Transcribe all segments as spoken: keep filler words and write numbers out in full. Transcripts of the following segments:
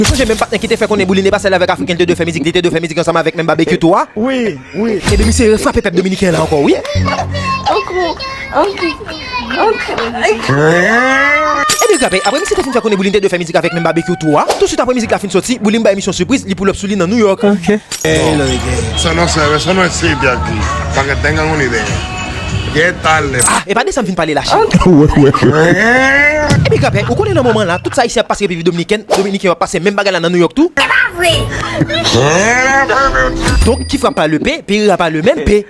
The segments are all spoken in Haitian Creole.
Nou sonje menm patnè ki te fè konnen Bouline e pa sèl avèk Afriken li te dwe fè mizik, li te dwe fè mizik ansanm avèk menm Babekyou tou a? Wi, wi. Ebyen, misye refrape pèp dominiken la ankò, wi. Uncle, uncle, uncle. Ebyen, grapè, apre misye te fin fè konnen Bouline te dwe fè mizik avèk menm Babekyou tou a, tousuit apre mizik la fin soti, Bouline bay misyon sipriz, li pull up sou li nan New York. Ok. Eso no se ve, eso no existe aquí, para que tengan una idea. Ya es tarde. Ah, e pa de sa m vin pale la, cheri. Ebyen, grapè, ou konnen nan moman la, tout sa Ayisyen ap pase Repiblik Dominikèn, Dominiken yo ap pase menm bagay la nan New York tou. Donk, qui frappe pas le P, paiera pas le même P.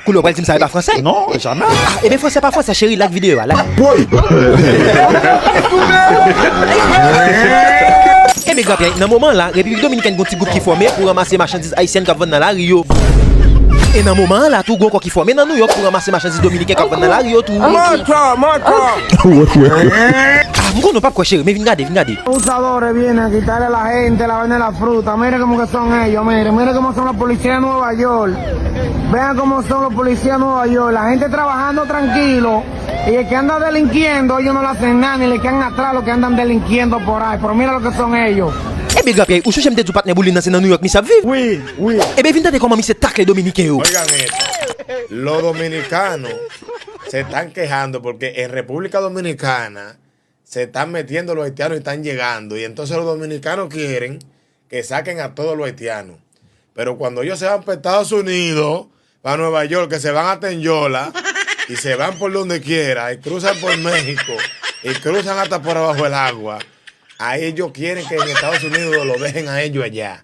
Koulè w pral di m sa e pa fransè? Non, jamè. Ah, ebyen, fransè pa fransè, cheri, like videyo a, like. Woy! Ebyen, grapè, nan moman la, Repiblik Dominikèn gon ti gwoup ki fòme pou ranmase machandiz ayisyèn k ap vann nan lari yo. E nan moman an la tou, gon kò ki fòme nan New York pou ranmase machandiz dominiken k ap vann nan lari yo tou. Mòtò, mòtò! Ah, m konnen w p ap kwè, cheri, men vin gade, vin gade. Abusadores vienen a quitarle a la gente la vaina de la fruta. Mire cómo que son ellos, mire, mire cómo son los policías de Nueva York. Vean cómo son los policías de Nueva York. La gente trabajando tranquilo. Y el que anda delinquiendo, ellos no le hacen nada, ni le quedan atrás los que andan delinquiendo por ahí. Pero mira lo que son ellos. Ebyen, grapè, ou sonje m te di w patnè Bouline nan se nan New York misye ap viv? Wi, wi. Ebyen, vin tande kòman misye takle dominiken yo. Oigan esto. Los dominicanos se están quejando porque en República Dominicana se están metiendo los haitianos y están llegando. Y entonces los dominicanos quieren que saquen a todos los haitianos. Pero cuando ellos se van para Estados Unidos, para Nueva York, que se van hasta en yola, y se van por donde quiera, y cruzan por México, y cruzan hasta por abajo del agua, ahí ellos quieren que en Estados Unidos lo dejen a ellos allá.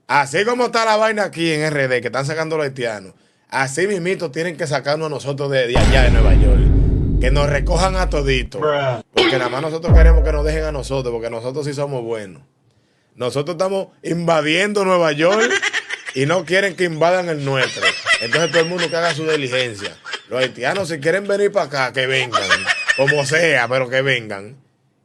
Así como está la vaina aquí en R D, que están sacando a los haitianos, así mismito tienen que sacarnos a nosotros de, de allá de Nueva York. Que nos recojan a todito. Porque nada más nosotros queremos que nos dejen a nosotros, porque nosotros sí somos buenos. Nosotros estamos invadiendo Nueva York y no quieren que invadan el nuestro. Entonces todo el mundo que haga su diligencia. Los haitianos, si quieren venir para acá, que vengan. Como sea, pero que vengan.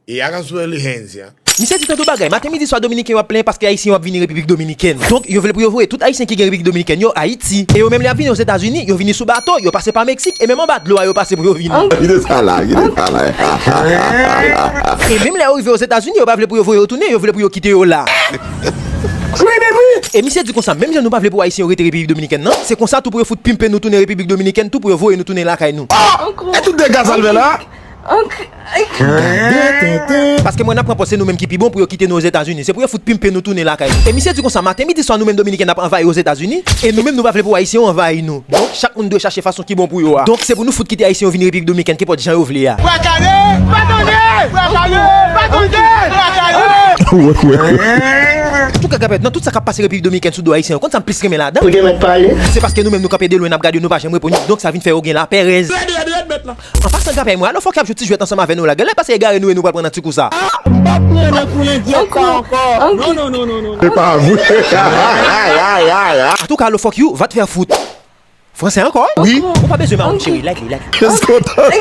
Y hagan su diligencia. Misye di tande bagay, maten, midi, swa, dominiken yo ap plenyen paske ayisyen yo ap vini Repiblik Dominikèn. Donk, yo vle pou yo voye tout ayisyen ki gen Repiblik Dominikèn yo Ayiti. E yo menm lè y ap vini Ozetazini, yo vini sou bato, yo pase pa Meksik, e menm anba dlo a yo pase pou yo vini. Kite sa la, kite sa la. E menm lè yo rive Ozetazini, yo pa vle pou yo voye yo tounen, yo vle pou yo kite yo la. E misye di konsa, menm jan nou pa vle pou ayisyen yo rete Repiblik Dominikèn nan, se konsa tou pou yo fout pimpe nou tounen Repiblik Dominikèn tou pou yo voye nou tounen lakay nou. E tout dega sa l fè la? Paske mwen ap pran pòz se nou menm ki pi bon pou yo kite nou Ozetazini. Se pou yo fout pimpe nou tounen lakay nou. E misye di konsa, maten, midi, swa, nou menm dominiken n ap anvayi Ozetazini. E nou menm nou pa vle pou ayisyen yo anvayi nou. Donk, chak moun dwe chache fason ki bon pou yo a. Donk, se pou nou fout kite ayisyen yo vini Repiblik Dominikèn, kenpòt jan yo vle a. Bwa kale! Pa tande! Bwa kale! Pa tande! Bwa kale! Antouka, grapè, nan tout sa k ap pase Repiblik Dominikèn sou do ayisyen yo, konn sa m plis renmen ladan? Ou te mèt pale. Se paske nou menm nou kanpe de lwen n ap gade yo, nou pa janm reponn yo. Donk, sa vin fè yo gen lapèrèz. An pasan, grapè, mwen, alò fòk y ap jwe ti jwèt ansanm avè nou la. Genlè pase egare nou ye, nou pral pran nan ti kou sa. Ah, m p ap pran nan kou endyèt sa ankò. Non, non, non, non, non. Se pa vre. Antouka, alò fòk you va te fè fout. Fransè ankò? Wi. Ou pa bezwen mawon, cheri, like li, like li. Let's go, Tony.